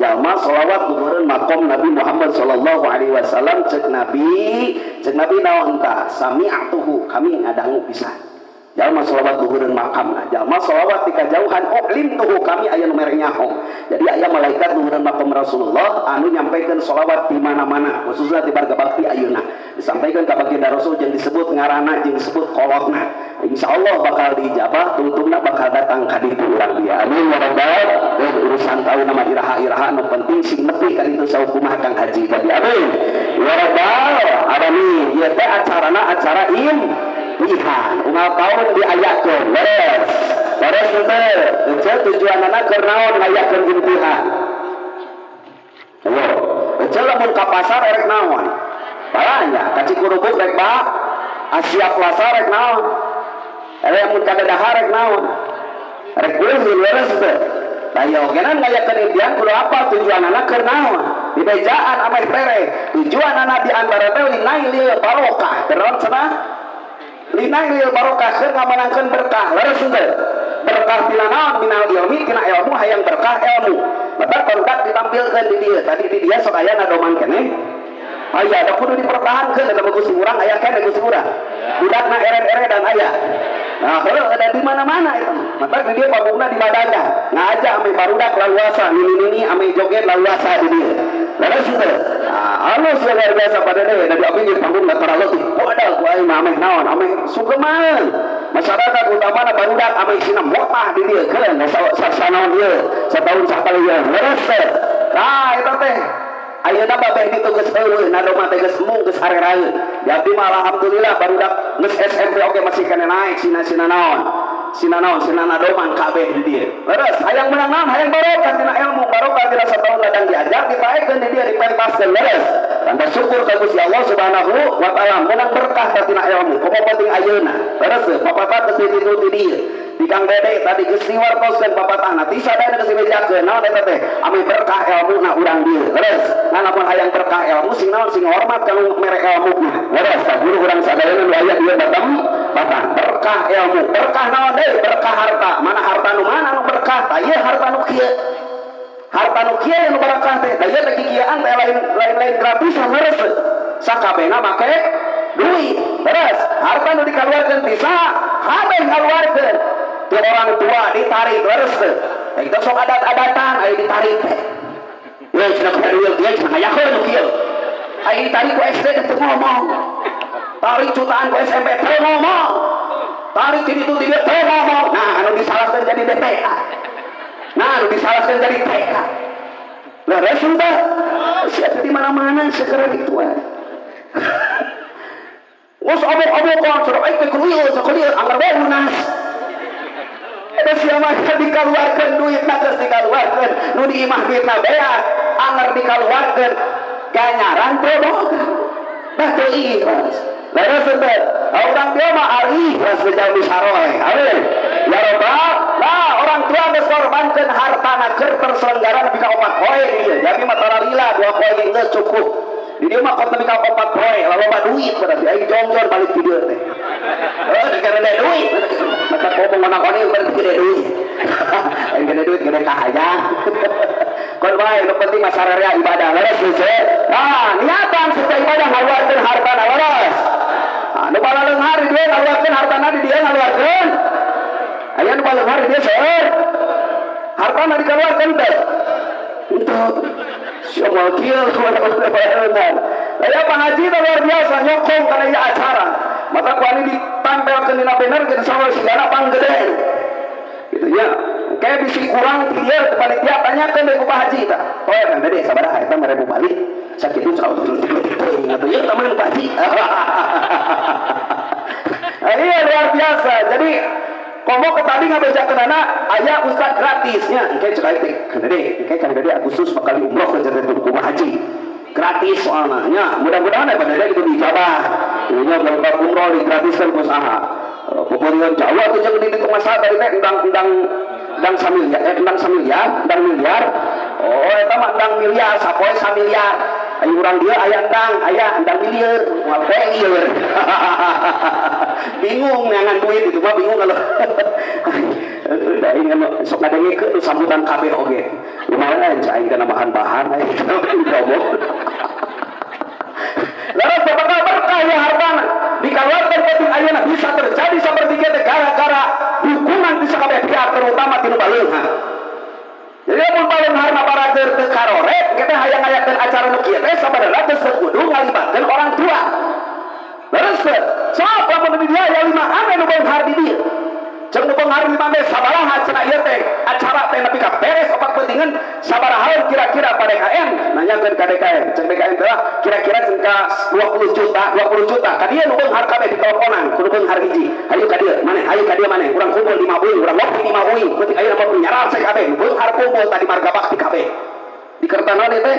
Jalma sholawat luhureun makom Nabi Muhammad sallallahu alaihi wasallam cek Nabi naon tah sami'atuhu kami ngadangu pisan. Jalma sholawat luhureun makamna, jalma sholawat ti kajauhan ulimtuhu kami aya nu mere nyaho. Jadi aya malaikat luhureun makom Rasulullah anu nyampaikan sholawat di mana-mana, khususnya di Barga Bakti ayeuna. Disampaikan ka baginda Rasul jeung disebut ngaranna jeung disebut kolotna. Insyaallah bakal diijabah, tungtungna bakal datang ka ditu urang dia. Amin ya rabbal alamin. Urusan tahu nama iraha-iraha nu penting sing nepi ka ditu saukumaha Kang Haji tadi. Amin ya rabbal alamin. Ieu teh acarana acara imtihan. Unggal taun diayakeun. Leres. Leres teh. Ece tujuanana keur naon ngayakeun imtihan? Ayo. Ece lamun ka pasar erek naon? Balanya ka Cikurubuk rek ba Asia Plaza rek naon? Lamun ka Dadahar rek naon? Rek ulin leres teh. Tah ieu ogenan ngayakeun imtihan kudu apa tujuanana keur naon? Dibejaan ameh pere. Tujuanana di antara teh linailil barokah. Terus cenah linailil barokah keur ngamanangkeun berkah. Leres teh. Berkah tina naon? Minal ilmi tina ilmu hayang berkah ilmu. Maka barudak ditampilkeun di dieu. Tadi di dieu sok aya ngadoman keneh. Aya da kudu dipertahankeun da bagus urang aya keneh Gusti urang. Budakna eret-eredan aya. Nah, heuh ada di mana-mana itu. Maka di dieu panggungna di badana. Ngaja ame barudak laluasa, nini-nini ame joget laluasa di dieu. Leres teh. Nah, alus luar biasa pada deh da di abdi di panggung da taraleutik. Padahal ku aing mah ameh naon, ameh sugeman. Masyarakat utamana barudak ameh sina motah di dieu keun sasanaon ieu. Sataun sakali ieu. Leres teh. Nah, eta teh ayeuna babeh ditu geus eueuh nadoma teh geus mung geus areraeun. Di abdi mah alhamdulillah barudak geus SMP oge masih keneh naik sina-sina naon. Sina naon sina nadoman kabeh di dieu. Leres hayang meunang naon hayang barokah tina ilmu, barokah tina sataun ladang diajar dipaekeun di dieu dipentaskeun leres. Tanda syukur ka Gusti Allah Subhanahu wa taala meunang berkah tina ilmu. Komo penting ayeuna. Leres papatah geus ditu di dieu. Di Kang Dede tadi geus diwartoskeun papatahna ti sadaya geus dibejakeun naon eta teh ameh berkah ilmuna urang dieu. Leres. Nah lamun hayang berkah ilmu sing naon sing hormat ka nu mere ilmuna. Leres tah guru urang sadayana nu aya dieu batem batang berkah ilmu. Berkah naon deui? Berkah harta. Mana harta nu mana nu berkah? Tah ieu harta nu kieu. Harta nu kieu nu berkah teh. Tah ieu teh kikieuan teh lain-lain gratisan leres. Sakabehna make duit. Leres. Harta nu dikaluarkeun ti saha? Kabeh ngaluarkeun. Ti orang tua ditarik leres teh. Eta sok adat-adatan aya ditarik teh. Ye cenah ka duit dia cenah hayakeun nu kieu. Aya ditarik ku SD teh ngomong. Tarik jutaan ku SMP teu ngomong. Tarik di ditu di dieu teu ngomong. Nah anu disalahkeun jadi DPA. Nah anu disalahkeun jadi TK. Leres teh. Sia di mana-mana sekarang itu we. Wos obok-obokan cenah aing teh kulieu sakulieu anggar we lunas. Ada siapa dikaluarkeun duitna geus dikaluarkeun nu di imah duitna beak anggar dikaluarkeun ganyaran teu boga. Bah teu ikhlas. Leres teh. Urang dieu mah ari ikhlas jalmi saroeh. Amin. Ya rabbal. Lah orang tua geus korbankeun hartana keur terselenggara nepi ka 4 poe di dieu. Jadi mah tara lila 2 poe ge geus cukup. Di dieu mah kot nepi ka 4 poe, loba duit berarti aing jongjon balik di dieu teh. Heuh gede duit. Mata ngomong ngona-ngoni berarti gede duit. Aing gede duit gede kahayang. Kon wae nu penting mah sararea ibadah leres geus. Nah, niatan serta ibadah ngaluarkeun hartana leres. Nah, nu balaleunghar di dieu ngaluarkeun hartana di dieu ngaluarkeun. Aya nu balaleunghar di dieu seueur. Hartana dikaluarkeun teh. Untuk siapa kieu kumaha. Aya Pak Haji luar biasa nyokong kana ieu acara. Maka ku ani ditempelkeun dina banner geus sawer sigana panggede. Gitu nya. Kayak bisi kurang ti dieu panitia tanyakeun deui ku Pak Haji tah. Oh, Kang Dede sabaraha eta mere balik. Sakitu cenah atuh ieu teman Pak Haji. Iya luar biasa. Jadi komo ke tadi ngabejakeunana aya ustad gratisnya. Engke cek aing teh Kang Dede, engke Kang Dede Agustus bakal umroh ke jadi ku Pak Haji. Gratis soalnya nya. Mudah-mudahan ya Pak Dede itu diijabah. Ieu nya berkat umroh digratiskeun ku saha. Pokoknya Jawa tuh jangan di masa tadi teh endang samiliar, endang samiliar, endang miliar. Oh, eta mah endang miliar, sapoe samiliar. Ayo urang dia aya endang, aya endang miliar, moal poe lieur. Bingung neangan duit itu mah bingung kalau. Da ingin sok ngadengekeun sambutan kabeh oge. Lumayan aing kana makan bahan aing ngomong. Lalu bakal berkah ya hartana dikaluarkeun penting ayeuna bisa terjadi seperti kieu gara-gara dukungan ti sakabeh pihak terutama ti nu baleunghar. Jadi lamun baleunghar mah barager teu karoret kita hayang ngayakeun acara nu kieu teh sabenerna teu kudu ngalibatkeun orang tua. Leres teu? Sok lamun di dieu aya 5 anu beunghar di dieu. Jeung nu beunghar 5 teh sabaraha cenah ieu teh acara teh nepi ka beres opat peutingan sabaraha kira-kira pa DKM nanyakeun ka DKM jeung DKM teh kira-kira jeung ka 20 juta 20 juta ka dieu nu beunghar kabeh diteleponan kudu beunghar hiji hayu ka dieu maneh hayu ka dieu maneh urang kumpul 5 uing urang ngopi 5 uing penting ayeuna mah nyaralsek kabeh nu beunghar kumpul tadi marga bakti kabeh di Kertana teh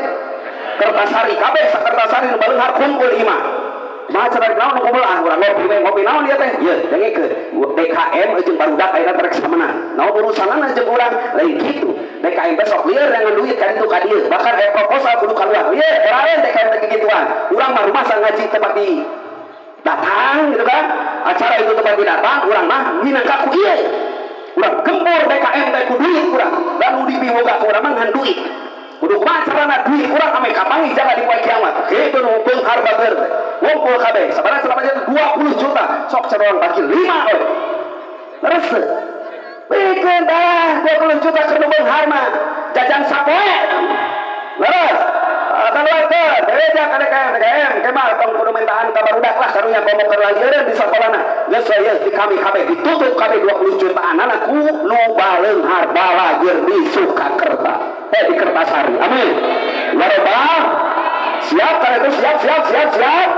Kertasari kabeh sakertasari nu beunghar kumpul imah mah cara naon nu kumpul ah urang ngopi we ngopi naon ieu teh ieu dengekeun DKM jeung barudak ayeuna terek samenan naon urusanana jeung urang lain kitu DKM teh sok lieur dengan duit ka ditu ka dieu bahkan aya proposal kudu kaluar lieur eraeun DKM teh kikituan urang mah rumah ngaji tempat di datang gitu kan acara itu tempat di datang urang mah minangka ku ieu urang gempur DKM teh ku duit urang dan nu dipiboga ku urang mah ngan duit kudu kumaha carana duit urang ame kapanggih jaga di poe kiamat kitu nu beunghar bager teh ngumpul kabeh sabaraha cenah 20 juta sok cenah bagi 5 we leres pikeun dah 20 juta keur nu beunghar mah jajan sapoe leres kaluarkeun bereja ka DKM DKM kemal tong kudu mintaan ka barudak lah karunya komo keur lalieun di sakolana geus we di kami kabeh ditutup kabeh 20 jutaan ku nu baleunghar balager di Sukakerta di Kertasari. Amin. Ya Robbal. Siap kalau itu siap siap siap siap.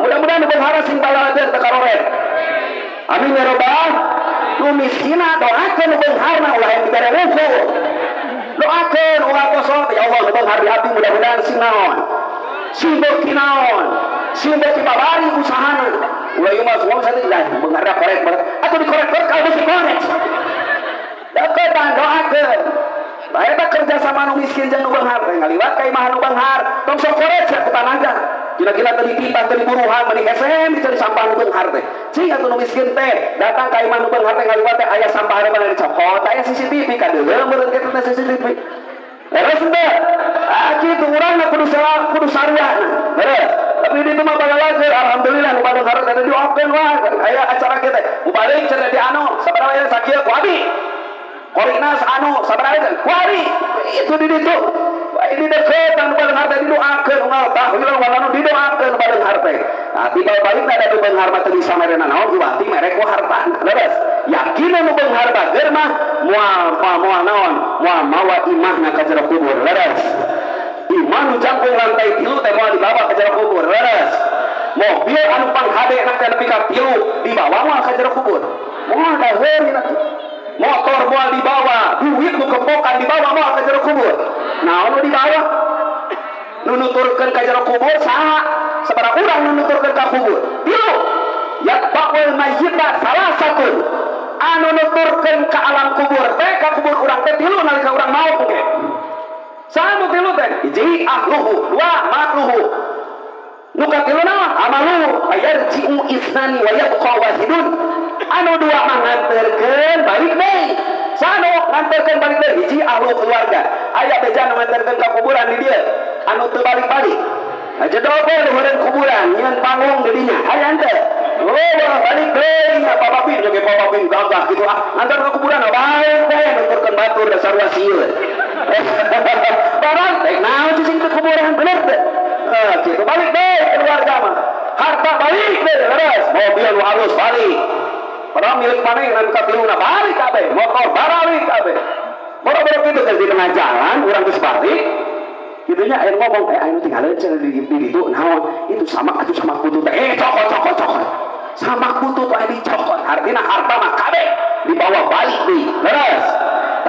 Mudah-mudahan beunghar sing balager teu karoret. Amin ya Robbal. Nu miskina doakeun nu beungharna ulah yang dibere ukur. Doakeun ulah kosong ya Allah nu beunghar di hati mudah-mudahan sing naon. Sing beuki naon. Sing beuki babari usahana. Ulah ieu mah semua sate lah beungharna korek banget. Atuh dikorek-korek kalau geus dikorek. Doakeun doakeun. Bae kerja sama nu miskin jeung nu beunghar teh ngaliwat ka imah nu beunghar tong sok korek sia ku tanaga kira-kira teu dititah teu diburuhan meni hese dicari sampah nu beunghar teh cing atuh nu miskin teh datang ka imah nu beunghar teh ngaliwat teh aya sampah hareupan dicokot aya CCTV kadeuleu meureun kitu teh CCTV leres teh ah kitu urang mah kudu salah kudu saruana leres tapi di ditu mah balalager alhamdulillah nu beunghar teh diokeun wah aya acara kieu teh balik cenah di anu sabaraha aya sakieu ku abi korina anu sabaraha teh kuari itu di ditu ini deket anu beunghar teh didoakeun unggal tahwil walanu didoakeun beunghar teh nah tiba balik ada nu beunghar mah teu bisa merena naon iwati mere ku hartana leres yakin nu beunghar bager mah moal moal naon moal mawa imahna ka jero kubur leres imah nu jangkung lantai 3 teh moal dibawa ka jero kubur leres mobil anu panghade na teh nepi ka 3 dibawa moal ka jero kubur moal daheurna motor moal dibawa, duit nu kepokan dibawa moal ka jero kubur. Naon nu dibawa? Nu nuturkeun ka jero kubur saha? Sabaraha urang nu nuturkeun ka kubur? Tilu. Yatba'ul mayyita salasatun. Anu nuturkeun ka alam kubur teh ka kubur urang teh tilu nalika urang maot ge. Saha nu tilu teh? Hiji ahluhu, dua makluhu. Nu katilu naon? Amaluhu ayarji'u isnani wa yabqa wahidun. Anu dua mah nganterkeun balik deui. Sanu nganterkeun balik deui hiji ahlu keluarga. Aya beja nu nganterkeun ka kuburan di dieu. Anu teu balik-balik. Aja dobe luhureun kuburan nyieun panggung di dinya. Aya henteu? Oh, balik deui nya papapin jeung papapin gagah kitu ah. Nganter ka kuburan balik deui nuturkeun batur dasar wasieun. Barang teh naon cicing teu kuburan bener teu? Kitu balik deui keluarga mah. Harta balik deui leres, mobil nu halus balik. Padahal milik maneh nu katiluna balik kabeh, motor baralik kabeh. Boro-boro kitu geus di tengah jalan urang geus balik. Kitunya aya ngomong aya nu tinggal cenah di ditu naon? Itu sama atuh sama kutu teh. Cokot cokot cokot. Sama kutu teh dicokot. Artina harta mah kabeh dibawa balik deui. Leres.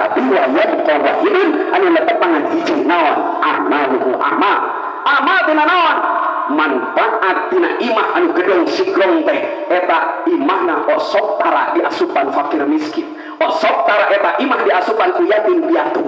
Tapi wa yabqa wahidun anu letepangan hiji naon? Amaluhu amal. Amal tina naon? Manfaat tina imah anu gedong sigrong teh eta imahna osok tara diasupan fakir miskin, osok tara eta imah diasupan ku yatim piatu.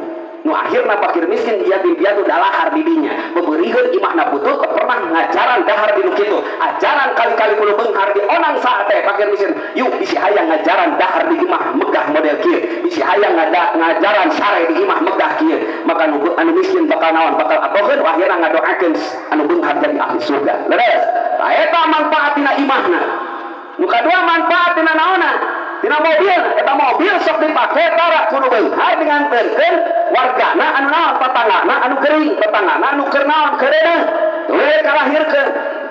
Nu akhirna fakir miskin yatim piatu dalahar di dinya. Beberikeun imahna butuh teu pernah ngajaran dahar di nu kitu. Ajaran kali-kali kudu beunghar di onang saat teh fakir miskin. Yuk bisi hayang ngajaran dahar di imah megah model kieu. Bisi hayang ngajaran sare di imah megah kieu. Maka nu anu miskin bakal naon? Bakal atokeun akhirna ngadoakeun anu beunghar jadi ahli surga. Leres. Tah eta manfaat tina imahna. Nu kadua manfaat tina naonna? Tina mobil, eta mobil sok dipake tara kudu beunghar dianterkeun wargana anu naon tetanggana anu gering, tetanggana anu keur naon keureuneuh. We kalahirkeun.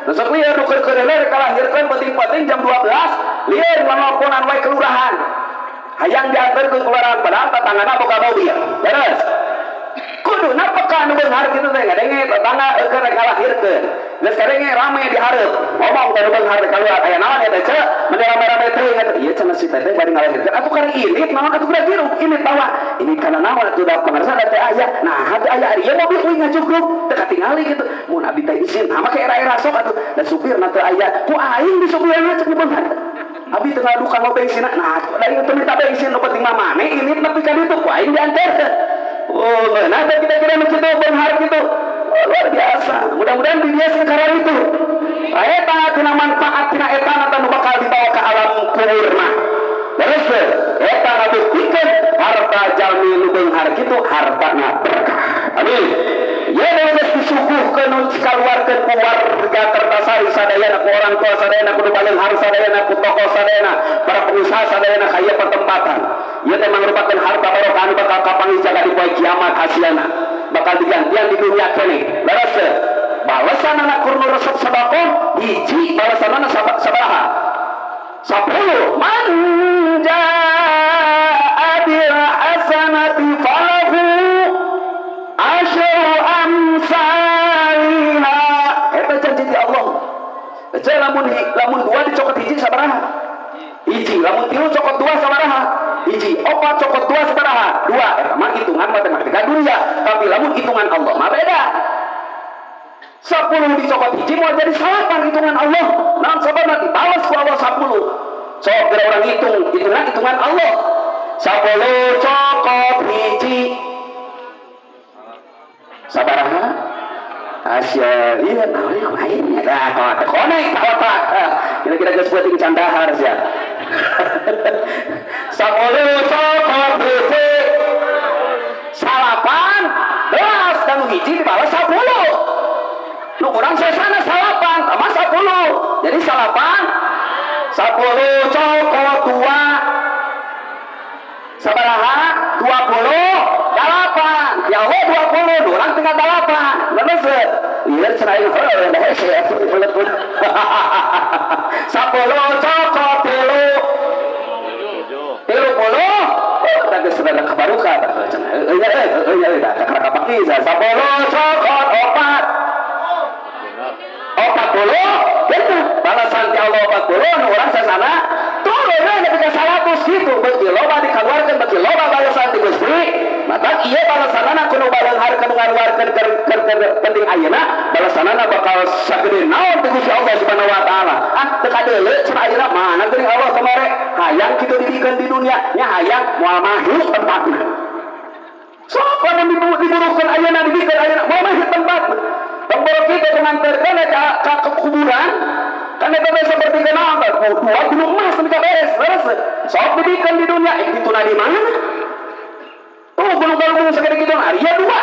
Nu sok lieur nu keur keureuneuh kalahirkeun penting-penting jam 12 lieur nelponan wae kelurahan. Hayang dianterkeun kelurahan padahal tetanggana boga mobil. Beres. Kuduna peka anu beunghar kitu teh ngadenge tetangga keur kalahirkeun. Geus kadenge rame di hareup. Ngomong ka nu beunghar kaluar aya naon eta ceu? Meni rame-rame teuing eta. Ieu cenah si teteh bari ngalahirkeun. Atuh karek ilit naon atuh geura hirup ilit bawa. Ini kana naon atuh da pangarsa da teh aya. Nah, teh aya ari ieu mobil euy ngajugruk teu katingali kitu. Mun abdi teh isin, nah make era-era sok atuh. Da supirna teu aya. Ku aing di supirna cek nu beunghar. Abi teu ngadukan bensin. Nah, da ieu teu minta bensin nu penting mah mane ilit nepi ka ditu ku aing dianterkeun. Oh, nah kira-kira nu kitu beunghar kitu. Oh, luar biasa. Mudah-mudahan di dia sekarang itu. Eta tina manfaat tina eta nu bakal dibawa ke alam kubur mah. Terus eta ngabuktikeun harta jalmi nu beunghar kitu hartana berkah. Amin. Ye geus disuguhkeun nu dikaluarkeun ku warga Kertasari sadayana ku orang tua sadayana ku nu baleunghar sadayana ku tokoh sadayana para pengusaha sadayana ka ieu pertempatan. Ieu teh mangrupakeun harta barokah anu bakal kapanggih jaga di poe kiamat hasiana. Bakal digantian di dunia keneh. Leres teu? Balesanana kur nu resep sedekah hiji balesanana sabaraha? 10. Man jaa bil hasanati falahu asyru amsalha. Eta janji ti Allah. Teh lamun dua dicokot hiji sabaraha? Hiji. Lamun tilu cokot dua sabaraha? Hiji. Opat cokot dua sabaraha? Dua. Eta mah hitungan matematika dunia, tapi lamun hitungan Allah mah beda. 10 dicokot hiji mau jadi 8 hitungan Allah. Naon sababna dibalas ku Allah 10. Sok geura urang hitung, hitungan Allah. 10 cokot hiji sabaraha? Asia, iya, naon kumaha nya? Dah, teh konek ka otak. Kira-kira geus peuting can dahar sia. 10 cokot hiji 18 dan hiji dibalas 10. Nu urang sesana 8 tambah 10. Jadi 8 10 cokot 2 sabaraha? 28. Ya Allah 20, urang tinggal 8. Leres teu? Lieur cenah aing heuh da hese atuh dibelet-belet. 10 cokot 3 30. Oh, da geus rada kabaruka tah cenah. Heuh heuh heuh da kakara kapaki 10 cokot 4 40 gitu. Balasan ti Allah 40 nu urang sasana turun we nepi ka 100 kitu. Beuki loba dikaluarkeun beuki loba balasan ti Gusti. Maka ieu balasanana kudu baleunghar kudu ngaluarkeun keur penting ayeuna balasanana bakal sagede naon ti Gusti Allah Subhanahu wa taala. Ah teu kadeuleu cenah ayeuna mana geuning Allah kamare hayang kitu dibikeun di dunia nya hayang moal mahi tempatna. Sok lamun diburuhkeun ayeuna dibikeun ayeuna moal mahi tempatna. Pemboro kita mengantarkan ke kuburan, kan itu seperti kenal, dua gunung emas mereka beres, beres. Sok dibikin di dunia, itu di mana? Tuh gunung-gunung segede gitu, nah, iya dua,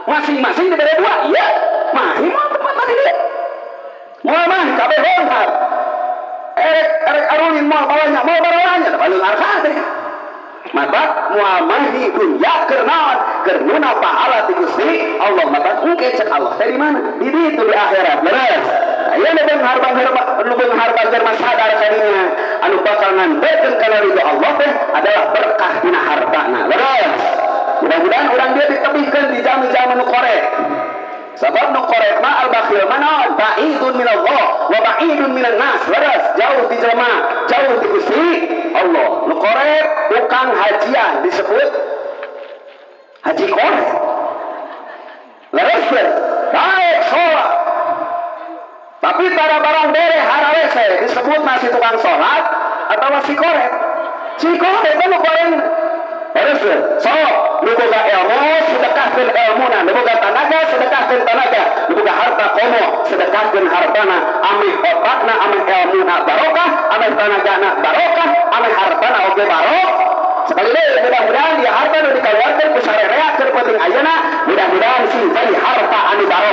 masing-masing diberi dua, iya, mah, mah tempat tadi dia, mau mah, kabeh honghar, erek arulin mau bawahnya, mau bawahnya, balung arkade. Maka muamahi dunya kernaon kernuna pahala ti Gusti Allah. Maka engke cek Allah teh di mana? Di ditu di akhirat. Leres. Aya nu beunghar nu beunghar bager mah sadar kadinya anu bakal nganterkeun kana ridho Allah teh adalah berkah dina hartana. Leres. Mudah-mudahan urang dia ditebihkeun di jami-jami nu korek. Sabab nu korek mah al-bakhil mah naon? Ba'idun minallah wa ba'idun minan nas. Leres, jauh ti jelema, jauh ti Gusti Allah. Nu korek tukang hajian disebut haji korek. Leres, baik sholat. Tapi pada barang bere hararese disebut masih tukang sholat atau masih korek. Si korek itu nu korek. Terus so nu boga ilmu sedekahkeun ilmuna, nu boga tanaga sedekahkeun tanaga, nu boga harta komo sedekahkeun hartana, ameh otakna, ameh ilmuna barokah, ameh tanagana barokah, ameh hartana oge barokah. Sekali lagi, mudah-mudahan dia harta nu dikeluarkan ku sarerea keur penting ayeuna, mudah-mudahan sing jadi harta anu barokah.